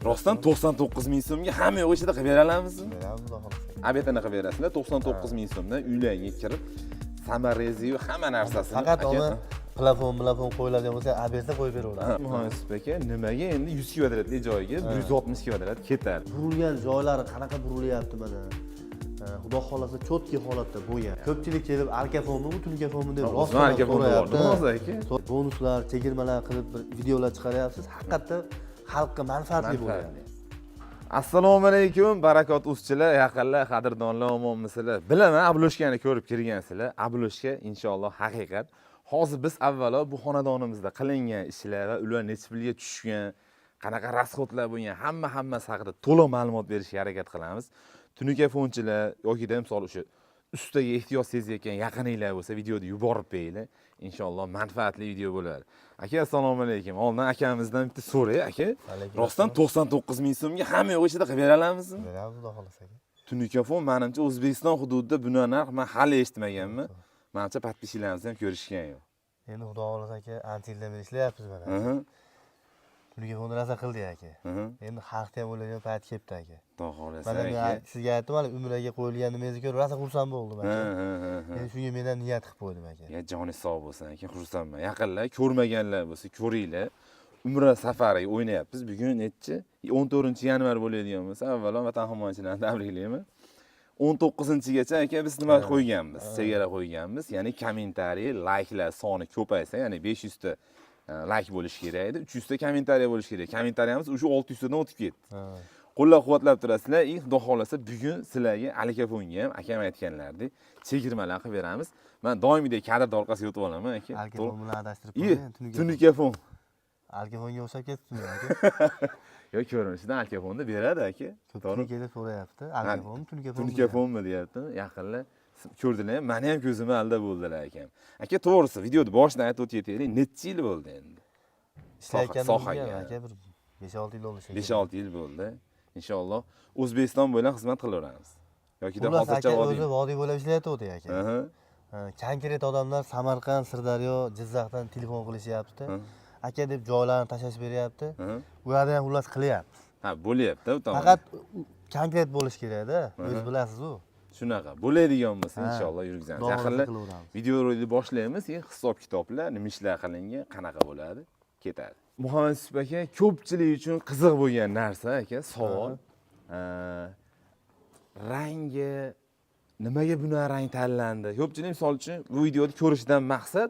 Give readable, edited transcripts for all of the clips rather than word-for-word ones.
Rostdan 99 ming so'mga hamma yo'q ishida qilib bera olamizmi? Beramiz, xudo xohlasa. Обед ini qilib berasizlar 99 ming so'mdan uylarga kirib, саморез iyu hamma narsasini. Faqat Aka, uni plafon qo'yiladigan bo'lsa, обед da qo'yib beraveramiz. Muhammad Yusuf aka, nimaga endi 100 kvadratli joyga 160 kvadrat ketadi? Burilgan joylari qanaqa burilyapti mana. Xudo xohlasa, чёткий holatda bo'lgan. Ko'pchilik kelib, arkafonmi bu, tunukafonmi deb O'zim rostdan arkafon so'rayapti. bordim hozir, aka. Bonuslar, chegirmalar qilib bir videolar chiqaryapsiz. Haqiqatda xalqqa manfaatli bo'lyapti. Assalomu alaykum, barakot uzchilar, yaqinlar, qadrdonlar, omonmisizlar? Bilaman, обложка ni ko'rib kirgansizlar. Обложка inshaalloh haqiqat. Hozir biz avvalo bu xonadonimizda qilingan ishlar va ular necha pulga tushgan, qanaqa расход lar bo'lgan, hammasi haqida to'liq ma'lumot berishga harakat qilamiz. Tunukafonchilar yokida misol o'sha ustaga ehtiyoj sezayotgan yaqininglar bo'lsa, videoni yuborib beringlar. Inshaalloh manfaatli video bo'ladi. Aka, assalomu alaykum. Oldin akamizdan bitta so'ray, aka. Alaykum. Rostdan 99 ming so'mga hamma yo'q ishida qilib bera olamizmi? Beramiz, xudo xohlasa, aka. Tunikafon, manimcha, O'zbekiston hududida bunaqa narx man hali eshitmaganman. Manimcha, подписчик larimiz ham ko'rishgan yo'q. Endi xudo xohlasa, aka, ancha yildan beri ishlayapmiz mana. Tunukafonni rosa qildik, aka. Endi xalqni ham o'ylagan payt kelibdi, aka. Xudo xohlasa, Mana aka. men sizga aytdim, hali umraga qo'yilgan nimangizni ko'rib rosa xursand bo'ldim, aka. Ha, ha, ha, ha. Endi shunga men ham niyat qilib qo'ydim, aka. Ya, joningiz sog' bo'lsin, aka, xursandman. Yaqinlar, ko'rmaganlar bo'lsa, ko'ringlar. Umra safariga o'ynayapmiz. Bugun nechi? 14-yanvar bo'ladigan bo'lsa, avvalo vatan himoyachilarini tabriklayman. 19-gacha, aka, biz nima qo'yganmiz? Chegara qo'yganmiz. Ya'ni kommentariy, layklar soni ko'paysa, ya'ni 500 ta layk bo'lishi kerak edi, 300 ta kommentariy bo'lishi kerak. Kommentariyamiz уже 600 tadan o'tib ketdi. Qo'llab-quvvatlab turasizlar. И xudo xohlasa, bugun sizlarga Alkafonga ham akam aytganlaridek chegirmalar qilib beramiz. Man doimgidek kadrda orqasiga o'tib olaman, aka. Alkafon bilan adashtirib И qo'ying, tunukafon. Tunikafon. Alkafonga o'xshab ketibmi, aka? Yo'q, ko'rinishidan Alkafonni beradi, aka. Ko'pchilik kelib so'rayapti, alkafonmi, tunukafonmi? Tunikafonmi deyapti. Yaqinlar ko'rdilar, mani ham ko'zimni aldab bo'ldilar akam. Aka, to'g'risi, videoni boshidan aytib o'tib ketaylik, necha yil bo'ldi endi? Ishlayotganimizga Sohaga. aka, bir 5-6 yil bo'ldi shekilli. 5-6 yil bo'ldi. Inshaalloh O'zbekiston bo'ylab xizmat qilaveramiz. Yokida Xullas, hozircha aka, vodiy. o'zi vodiy bo'ylab ishlayotgandi, aka. Ha, konkret odamlar Samarqand, Sirdaryo, Jizzaxdan telefon qilishyapti. Aka deb joylarni tashlab beryapti. U yerda ham xullas qilyapmiz. Ha, bo'lyapti u tomon. Faqat konkret bo'lish kerakda, o'zi bilasiz-u. Shunaqa bo'ladigan bo'lsa, Ha. inshaalloh yurgizamiz. Xudo xohlasa, Yaqinlar qilaveramiz. videorolikni boshlaymiz, keyin hisob kitoblar, nima ishlar qilingan, qanaqa bo'ladi, ketadi. Muhammad Yusuf aka, ko'pchilik uchun qiziq bo'lgan narsa, aka, savol. Rangi nimaga bunaqa rang tanlandi? Ko'pchilik misol uchun bu videoni ko'rishdan maqsad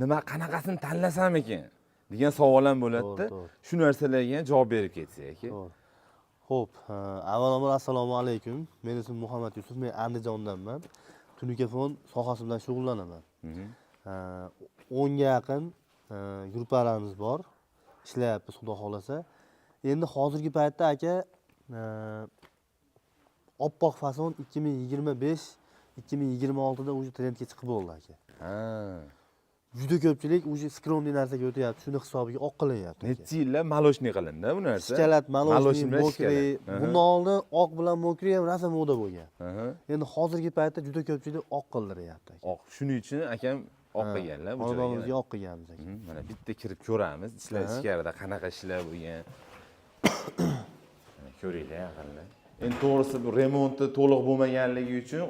nima, qanaqasini tanlasam ekan degan savol ham bo'ladida. To'g'ri, to'g'ri. Shu narsalarga ham javob berib ketsak, aka. To'g'ri. Xo'p, avvalambor assalomu alaykum. Meni ismim Muhammad Yusuf, men Andijondanman. Tunukafon sohasi bilan shug'ullanaman. 10 ga yaqin gruppalarimiz bor. Ishlayapmiz, xudo xohlasa. Endi hozirgi paytda, aka, oppoq fason 2025 2026 da уже trendga chiqib bo'ldi, aka. Juda ko'pchilik уже скромный narsaga o'tyapti. Shuni hisobiga oq qilinyapti, aka. Necha yillar молочный qilindi bu narsa. Шоколад, молочный, Молочный bilan мокрый. шоколад. Bundan oldin oq bilan мокрый ham rosa moda bo'lgan. Endi hozirgi paytda juda ko'pchilik oq qildiryapti, aka. Oq. Shuning uchun akam oq qilganlar bu joyga. Xonadonimizga oq qilganmiz, aka. Mana bitta kirib ko'ramiz. Ishlar ichkarida qanaqa ishlar bo'lgan. Mana ko'ringlar, yaqinlar. Endi to'g'risi, bu remonti to'liq bo'lmaganligi uchun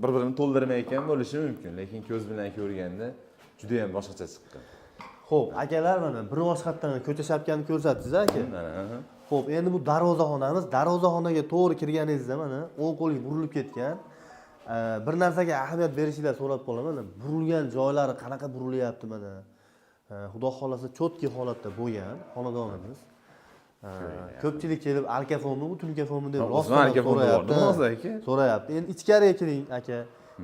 bir birini to'ldirmayotgan bo'lishi mumkin, lekin ko'z bilan ko'rganda juda ham boshqacha chiqqan. Xo'p, akalar, mana bir boshqatdan ko'cha shapkani ko'rsatdingiz, aka. Mana, aha. Xo'p, endi bu darvozaxonamiz. Darvozaxonaga to'g'ri kirganingizda mana o'ng qo'lga burilib ketgan. Bir narsaga ahamiyat berishinglarni so'rab qolaman. Mana burilgan joylari qanaqa burilyapti mana. Xudo xohlasa, чёткий holatda bo'lgan xonadonimiz. Ko'pchilik kelib, arkafonmi bu, tunkafonmi deb O'zim rostdan arkafon so'rayapti. devordim hozir, aka. So'rayapti. Endi ichkariga kiring, aka.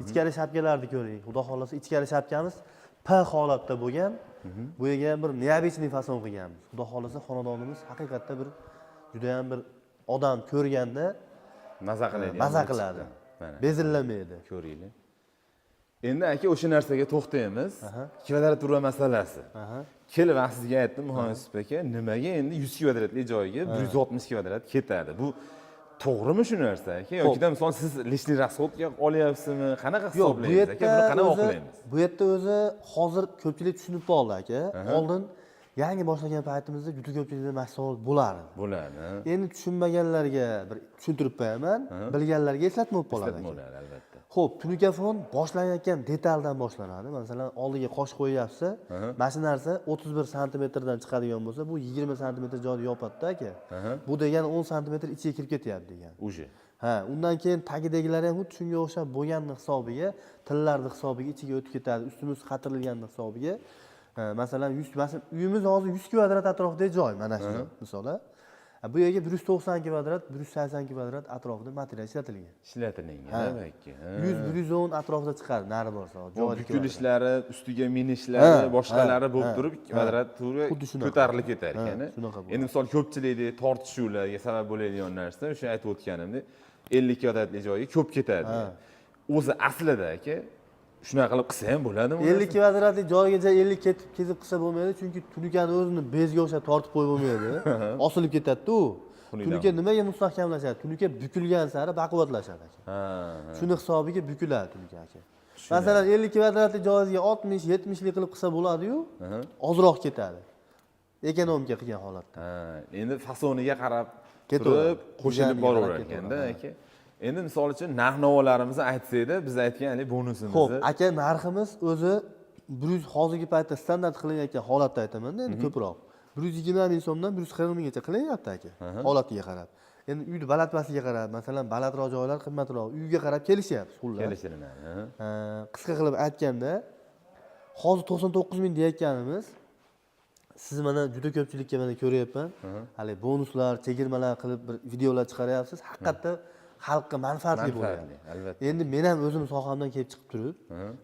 Ichkari shapkalarni ko'ring. Xudo xohlasa, ichkari shapkamiz P holatda bo'lgan. Bu yerga ham bir необычный fason qilganmiz. Xudo xohlasa, xonadonimiz haqiqatda bir juda ham bir odam ko'rganda maza qiladi. Maza qiladi. Mana. Bezillamaydi. Ko'ringlar. Endi, aka, o'sha narsaga to'xtaymiz. Kvadratura masalasi. Kelib man sizga aytdim, Muhammad Yusuf aka, nimaga endi 100 kvadratli joyga 160 kvadrat ketadi? Bu to'g'rimi shu narsa, aka? Yokida misol siz лишний расход ga olyapsizmi? Qanaqa Yo'q, bu hisoblaymiz, aka? Buni yerda qanaqa o'zi oqlaymiz? bu yerda o'zi hozir ko'pchilik tushunib qoldi, aka. Oldin Yangi boshlagan paytimizda juda ko'pchilikda mana shu savol bo'lardi. Bo'ladi. Endi tushunmaganlarga bir tushuntirib qo'yaman, bilganlarga eslatma bo'lib qoladi. Eslatma Aka. bo'ladi, albatta. Xo'p, tunukafon boshlanayotgan detaldan boshlanadi. Masalan, oldiga qosh qo'yyapsiz, mana shu narsa 31 santimetrdan chiqadigan bo'lsa, bu 20 santimetr joyni yopadida aka. Bu degani 10 santimetr ichiga kirib ketyapti degani. Уже. Ha, undan keyin tagidagilari ham xuddi shunga o'xshab bo'lganini hisobiga, tillarni hisobiga ichiga o'tib ketadi, ustimiz qatirilganini hisobiga. Ha, masalan, 100, masalan, uyimiz hozir 100 kvadrat atrofidagi joy mana shu misol. Ha, bu yerga 190 kvadrat, 180 kvadrat atrofida material ishlatilgan. Ishlatilingan, balki. 100, 110 atrofida chiqadi, nari borsa. Bu Joyni bukilishlari, ustiga minishlari, boshqalari bo'lib turib, kvadratura Xuddi shunaqa. ko'tarilib ketar ekan. Shunaqa bo'ladi. Endi misol ko'pchilikda tortishuvlarga sabab bo'ladigan narsa, o'sha aytib o'tganimdek, 50 kvadratli joyga ko'p ketadi. O'zi aslida aka, shunaqa qilib qilsa ham bo'ladimi? 50 kvadratli joygacha 50 ketib kezib qilsa bo'lmaydi, chunki tunukani o'zini bezga o'xshab tortib qo'yib bo'lmaydi. Osilib ketadi-da u. Xunukdan. Tunuka nimaga mustahkamlashadi? Tunuka bukilgan sari baquvvatlashadi aka. Shuni hisobiga bukiladi tunuka aka. Masalan, 50 kvadratli joyingizga 60, 70 lik qilib qilsa bo'ladi-yu, ozroq ketadi. Ekonomika qilgan holatda. Ha, endi fasoniga qarab Ketaveradi. turib qo'shilib Dizayniga qarab boraverar ekanda ketaveradi, aka. Endi misol uchun narx navolarimizni aytsakda, biz aytgan haligi bonusimizni. Xo'p, aka, narximiz o'zi 100 hozirgi paytda standart qilinayotgan holatda aytaman-da, endi ko'proq. 120 ming so'mdan 140 minggacha qilinyapti aka, holatiga qarab. Endi uyni balandpasiga qarab, masalan, balandroq joylar qimmatroq, uyga qarab kelishyapmiz xullas. Kelishilinadi. Qisqa qilib aytganda, hozir 99 ming deyayotganimiz, siz mana juda ko'pchilikka mana ko'ryapman. Hali bonuslar, chegirmalar qilib bir videolar chiqaryapsiz. Haqiqatda xalqqa manfaatli Manfaatli, bo'lyapti. albatta. Endi men ham o'zim sohamdan kelib chiqib turib,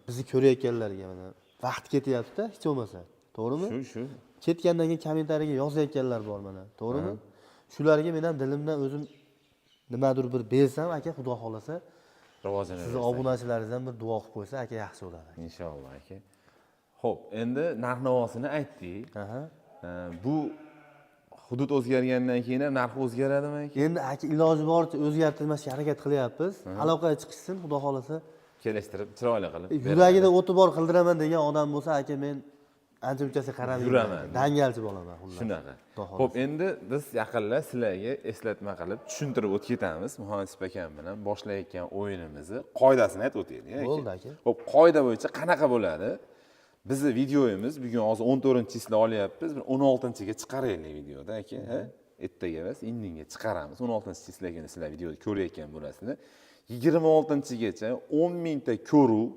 bizni ko'rayotganlarga mana vaqt ketyapti-da, hech bo'lmasa. To'g'rimi? Shu, shu. Ketgandan keyin kommentariyaga yozayotganlar bor mana, to'g'rimi? Shularga men ham dilimdan o'zim nimadir bir bersam, aka, xudo xohlasa, Rivojlanadi. sizni obunachilaringiz ham bir duo qilib qo'ysa, aka, yaxshi bo'ladi. Inshaalloh aka. Xo'p, endi narx navosini aytdik. Bu hudud o'zgargandan keyin ham narxi o'zgaradimi aka? Endi aka, iloji boricha o'zgartirmasga harakat qilyapmiz. Aloqaga chiqishsin, xudo xohlasa. Kelishtirib, chiroyli qilib. Yuragida o'ti bor qildiraman degan odam bo'lsa, aka, men ancha munchasiga qaramayman. Yuraman. Dangalchi bo'laman xullas. Shunaqa. Xudo xohlasa. Xo'p, endi biz yaqinda sizlarga eslatma qilib tushuntirib o'tib ketamiz. Muhammad akam bilan boshlayotgan o'yinimizni qoidasini aytib o'taylik. Aka. Bo'ldi, aka. Xo'p, qoida bo'yicha qanaqa bo'ladi? Bizni videomiz bugun hozir 14-chisla olyapmiz, bir 16-ga chiqaraylik videoda aka, ha? Ertaga emas, indinga chiqaramiz. 16-chisla kuni sizlar videoni ko'rayotgan bo'lasizlar. 26-gacha 10 mingta ko'ruv,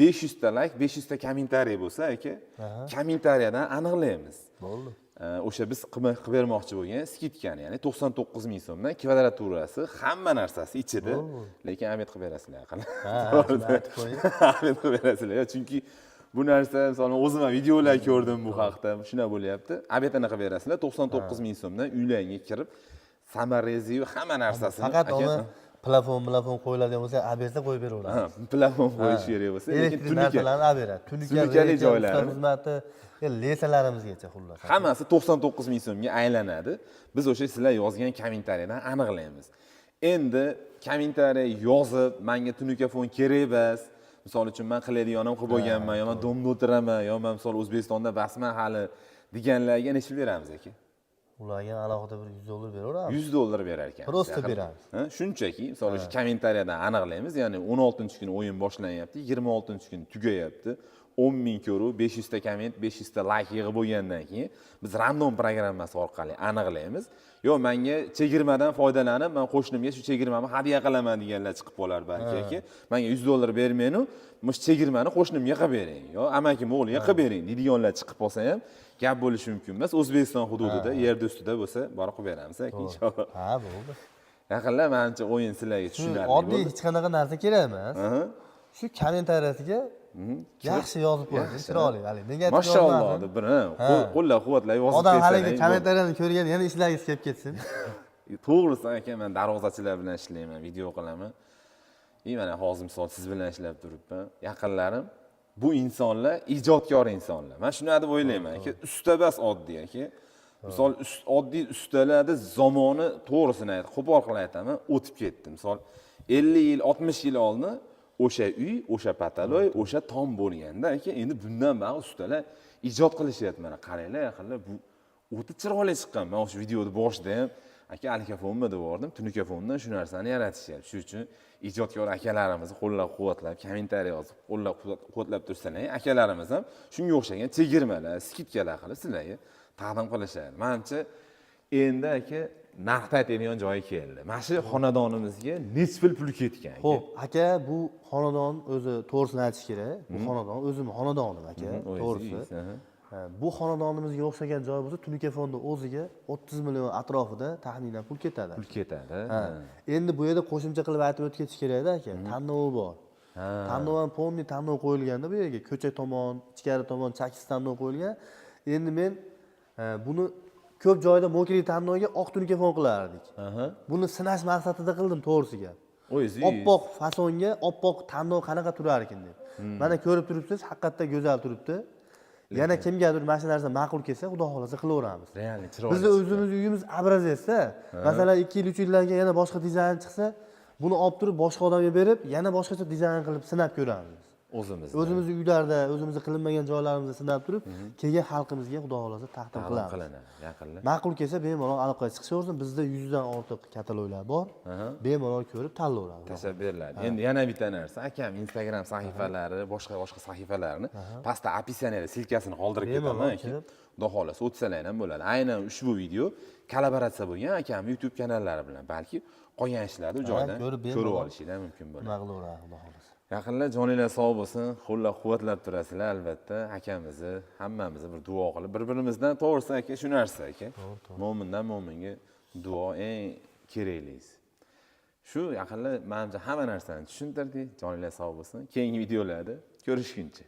500 ta like, 500 ta kommentariy bo'lsa aka, kommentariyadan aniqlaymiz. Bo'ldi. O'sha biz qilib bermoqchi bo'lgan скидка ni, ya'ni 99 ming so'mdan kvadraturasi, hamma narsasi ichida, lekin обед qilib berasizlar aql. Ha, shuni aytib qo'ying. Обед qilib berasizlar, chunki bu narsa, misol o'zim ham videolar ko'rdim bu haqda, shunaqa bo'lyapti. Обед ini qilib berasizlar, 99 ming so'mdan uylarga kirib, саморез iyu hamma narsasini. Faqat aka, uni plafon, plafon qo'yiladigan bo'lsa, abersa qo'yib beraveramiz. Ha, plafon qo'yish kerak bo'lsa, lekin Elektrik tunuka narsalarni aberadi. Tunuka, Tunukali reja, joylari. usta xizmati, lesalarimizgacha xullas. Hammasi 99 ming so'mga aylanadi. Biz o'sha sizlar yozgan kommentariyadan aniqlaymiz. Endi kommentariya yozib, menga tunukafon kerak emas. Misol uchun men qiladiganim qilib bo'lganman, yo men domda o'tiraman, yo men misol O'zbekistonda basman hali deganlarga necha beramiz aka? Ularga alohida bir 100 dollar beraveramiz. 100 dollar berar ekan. Просто beramiz. Ha, shunchaki, misol uchun kommentariyadan aniqlaymiz, ya'ni 16-kuni o'yin boshlanyapti, 26-kuni tugayapti. 10 ming ko'ruv, 500 ta komment, 500 ta like yig'ib bo'lgandan keyin biz random programmasi orqali aniqlaymiz. Yo menga chegirmadan foydalanib, men qo'shnimga shu chegirmani hadya qilaman deganlar chiqib qolar balki aka. Menga 100 dollar bermang-u, mush chegirmani qo'shnimga qilib bering, yo amakim o'g'liga qilib bering deydiganlar chiqib qolsa ham gap bo'lishi mumkin emas. O'zbekiston hududida, yerda ustida bo'lsa, borib qilib beramiz aka inshaalloh. Ha, bo'ldi. Yaqinlar manimcha o'yin sizlarga Shu tushunarli oddiy bo'ldi. hech qanaqa narsa kerak emas. Shu kommentariyasiga yaxshi yozib qo'ying, Yaxshi. chiroyli, hali negativ Mashalloh yozmasin. deb bir qo'llab quvvatlab yozib Odam bersalar, haligi bo'ldi. kommentariyani ko'rgan yana ishlagisi kelib ketsin. To'g'risi aka, men darvozachilar bilan ishlayman, video qilaman. И mana hozir misol siz bilan ishlab turibman. Yaqinlarim bu insonlar ijodkor insonlar. Men shuni deb o'ylayman aka, usta bas oddiy aka. Misol oddiy ustalarni zamoni, to'g'risini ayt, qo'pol qilib aytaman, o'tib ketdi. Misol 50 yil, 60 yil oldin O'sha uy, o'sha pataloy, o'sha tom bo'lganda aka, endi bundan bari ustalar ijod qilishyapti. Mana qaranglar, yaqinlar bu o'ta chiroyli chiqqan. Man o'sha videoni boshida ham aka alkafonmi deb yubordim, tunukafondan shu narsani yaratishyapti. Shuning uchun ijodkor akalarimizni qo'llab quvvatlab, kommentariy yozib qo'llab quvvatlab tursalar, akalarimiz ham shunga o'xshagan chegirmalar, скидка lar qilib sizlarga taqdim qilishadi. Manimcha, endi aka narxni aytadigan joyi keldi. Mana shu xonadonimizga necha pul pul ketgan, aka? Ho'p, aka, bu xonadon o'zi, to'g'risini aytish kerak, bu xonadon o'zimni xonadonim, aka, O'zingiz, to'g'risi. aha. Ha, bu xonadonimizga o'xshagan joy bo'lsa, Tunukafonda o'ziga 30 million atrofida taxminan pul ketadi. Pul ketadi. Ha. Endi bu yerda qo'shimcha qilib aytib o'tib ketish kerakda, aka, tanlovi bor. Tanlov ham, полный tanlov qo'yilganda bu yerga, ko'cha tomon, ichkari tomon chakis tanlov qo'yilgan. Endi men buni ko'p joyda мокрый tanlovga oq tunikafon qilardik. Buni sinash maqsadida qildim, to'g'risi gap. O'zingiz. Oppoq fasonga oppoq tanlov qanaqa turar ekan deb. Mana ko'rib turibsiz, haqiqatda go'zal turibdi. Yana kimgadir mana shu narsa ma'qul kelsa, xudo xohlasa qilaveramiz. Реально chiroyli. Bizni o'zimizni uyimiz образец da. Masalan, 2 yil, 3 yildan keyin yana boshqa dizayn chiqsa, buni olib turib boshqa odamga berib, yana boshqacha dizayn qilib sinab ko'ramiz. O'zimiz. O'zimizni uylarda, o'zimizni qilinmagan joylarimizda sinab turib, keyin xalqimizga xudo xohlasa taqdim taqdim qilamiz. Qilinadi yaqinda. Ma'qul kelsa, bemalol aloqaga chiqishaversin. Bizda 100 dan ortiq kataloglar bor. Bemalol ko'rib tanlayveradi. Tashlab beriladi. Endi yana bitta narsa, akam Instagram sahifalari, boshqa boshqa sahifalarni pastda описание da ссылка sini qoldirib Bemalol ketaman, aka. kirib. Xudo xohlasa o'tsalar ham bo'ladi. Aynan ushbu video kollaboratsiya bo'lgan akam YouTube kanallari bilan, balki qolgan ishlarni u joydan ko'rib ko'rib bemalol. olishinglar mumkin bo'ladi. Nima qilaveradi, xudo xohlasa. Yaqinlar, joninglar sog' bo'lsin, qo'llab quvvatlab turasizlar albatta akamizni, hammamizni bir duo qilib bir birimizdan. To'g'risi, aka, shu narsa, aka, mo'mindan mo'minga duo eng keraklisi shu. Yaqinlar, manimcha, hamma narsani tushuntirdik. Joninglar sog' bo'lsin, keyingi videolarda ko'rishguncha.